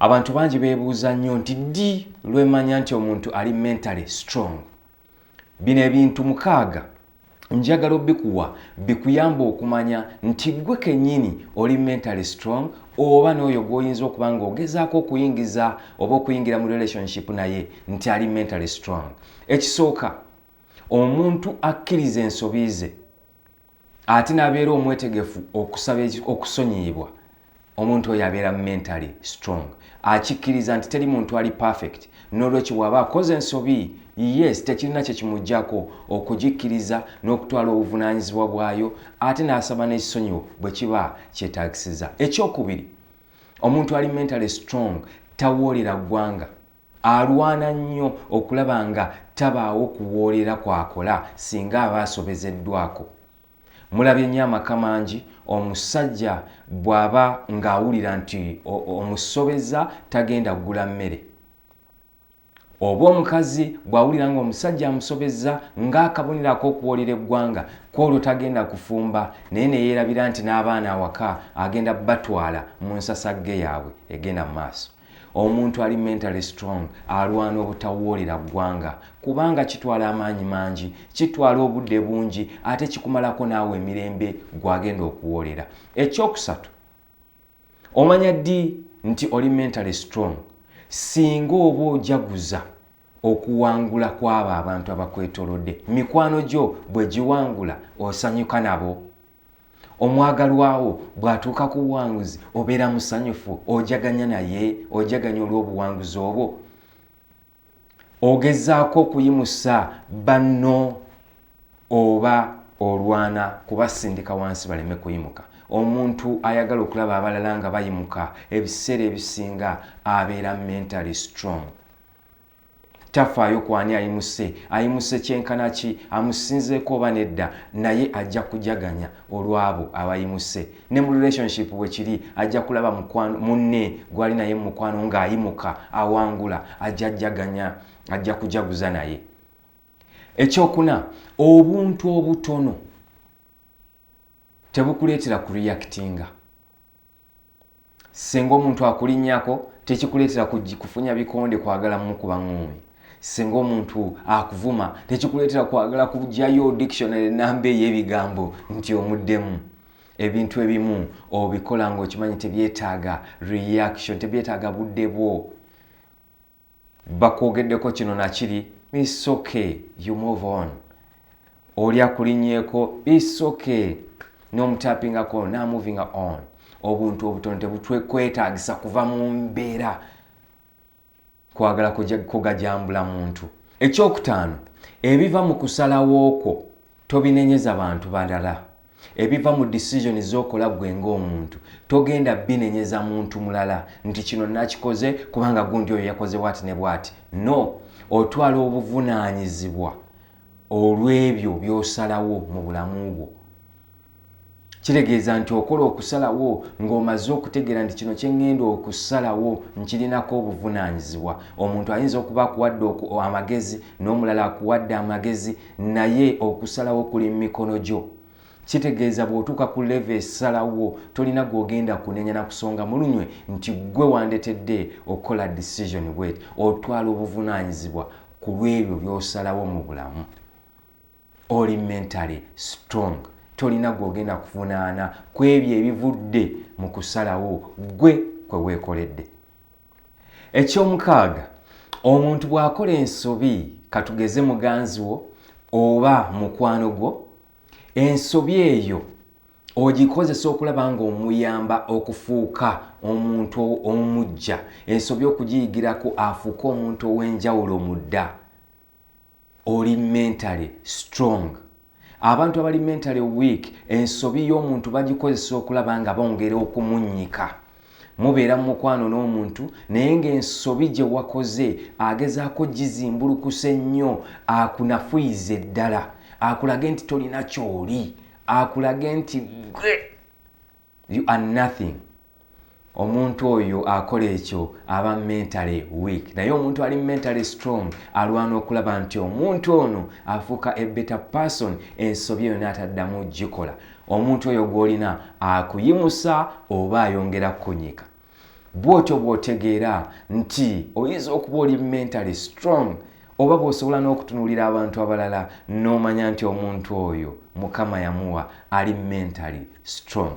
Abantu bangi beebuuza nnyo nti ddi lwemanya nti omuntu ali mentally strong? Bino ebintu 6 njagala obikuwa bikuyamba okumanya nti gwe kennyini oli mentally strong, oba n'oyo gw'oyinza okuba ng'ogezaako okuyingiza oba okuyingira mu relationship naye nti ali mentally strong. Ekisooka, omuntu akkiriza ensobi ze ate n'abeera omwetegefu okusaba okusonyiyibwa, omuntu oyo abeera mentally strong. Akikkiriza nti teri muntu ali perfect, n'olwekyo bw'aba akoze ensobi, yes, tekirina kye kimuggyako okugikkiriza n'okutwala obuvunaanyizibwa bwayo, ate n'asaba n'ekisonyiwo bwe kiba kyetaagisiza. Ekyokubiri, omuntu ali mentally strong tawoolera ggwanga. Alwana nnyo okulaba nga tabaawo kuwoolera kwakola singa aba asobezeddwako. Mulabye nnyo amaka mangi, omusajja bw'aba ng'awulira nti omusobeza tagenda kugula mmere, oba omukazi bw'awulira ng'omusajja amusobeza ng'akabonero ak'okuwoolera eggwanga, kwolwo tagenda kufumba, naye ne yeerabira nti n'abaana awaka agenda batwala mu nsasagge yaabwe egenda mu maaso. Omuntu ali mentally strong alwana obutawoolera ggwanga, kubanga kitwala amaanyi mangi, kitwala obudde bungi, ate kikumalako naawe emirembe gwagenda okuwoolera. Ekyokusatu, omanya ddi nti oli mentally strong? Singa oba ojaguza okuwangula kw'abo abantu abakwetoolodde. Mikwano gyo bwe giwangula, osanyuka nabo. Omwagalwawo bw'atuuka ku buwanguzi, obeera musanyufu, ojaganya naye, ojaganya olw'obuwanguzi obwo. Ogezaako okuyimusa banno oba olwana kubasindika wansi baleme kuyimuka? Omuntu ayagala okulaba abalala nga bayimuka ebiseera ebisinga abeera mentally strong. Tafaayo kwani ayimuse, ayimuse kyenkana ki, amusinzeeko oba nedda, naye ajja kujaganya olwabo abayimuse. Ne mu relationship bwe kiri, ajja kulaba munne gwali naye mu mukwano ng'ayimuka, awangula, ajja jaganya, ajja kujaguza naye. Ekyokuna, obuntu obutono tebukuleetera kureactinga. Singa omuntu akulinnyako, tekikuleetera kufunya bikonde kwagala mukuba ŋŋumi. Singa omuntu akuvuma, tekikuleetera kwagala kugyayo dictionary namba ey'ebigambo nti omuddemu. Ebintu ebimu obikola ng'okimanyi tebyetaaga reaction, tebyetaaga budde bwo. Bakwogeddeko kino nakiri, it's okay, you move on. Oli akulinnyeeko, it's okay, n'omutapingako n'amovinga on. Obuntu obutono tebukwetaagisa kuva mu mbeera kwagala kugajambula muntu. Ekyokutaano, ebiva mu kusalawo kwo tobinenyeza bantu balala. Ebiva mu decision z'okola ggwe ng'omuntu togenda binenyeza muntu mulala nti kino nakikoze kubanga gundi oyo yakoze bwati ne bwati. No, otwala obuvunaanyizibwa olw'ebyo by'osalawo mu bulamu bwo. Kitegeeza nti okola okusalawo ng'omaze okutegeera nti kino kye ŋŋenda okusalawo nkirinako obuvunaanyizibwa. Omuntu ayinza okuba akuwadde amagezi n'omulala akuwadde amagezi, naye okusalawo kuli mu mikono gyo. Kitegeeza bw'otuuka ku level esalawo, tolina gw'ogenda kunenya na kusonga mu lunywe nti ggwe wandetedde okukola decision bweti. Otwala obuvunaanyizibwa ku lw'ebyo by'osalawo mu bulamu. Oli mentally strong, tolina gw'ogenda kuvunaana ku ebyo ebivudde mu kusalawo ggwe kwe weekoledde. Ekyomukaaga, omuntu bw'akola ensobi, katugeze muganzi wo oba mukwano gwo, ensobi eyo ogikozesa okulaba ng'omuyamba okufuuka omuntu omuggya, ensobi okugiyigirako afuuke omuntu ow'enjawulo mu dda. Oli mentally strong. Abantu abali mentally weak, ensobi y'omuntu bagikozesa okulaba nga bongera okumunnyika. Mubeera mu mukwano n'omuntu, naye ng'ensobi gye wakoze agezaako gizimbulukusa ennyo, akunafuyize ddala, akulage nti tolina ky'oli, akulage nti gwe you are nothing. Omuntu oyo akola ekyo aba mentally weak. Naye omuntu ali mentally strong alwana okulaba nti omuntu ono afuuka a better person, ensobi eyo n'ataddamu gikola. Omuntu oyo gw'olina akuyimusa oba ayongera kukunyika? Bw'otyo bw'otegeera nti oyinza okuba oli mentally strong, oba bw'osobola n'okutunuulira abantu abalala n'omanya nti omuntu oyo Mukama yamuwa, ali mentally strong.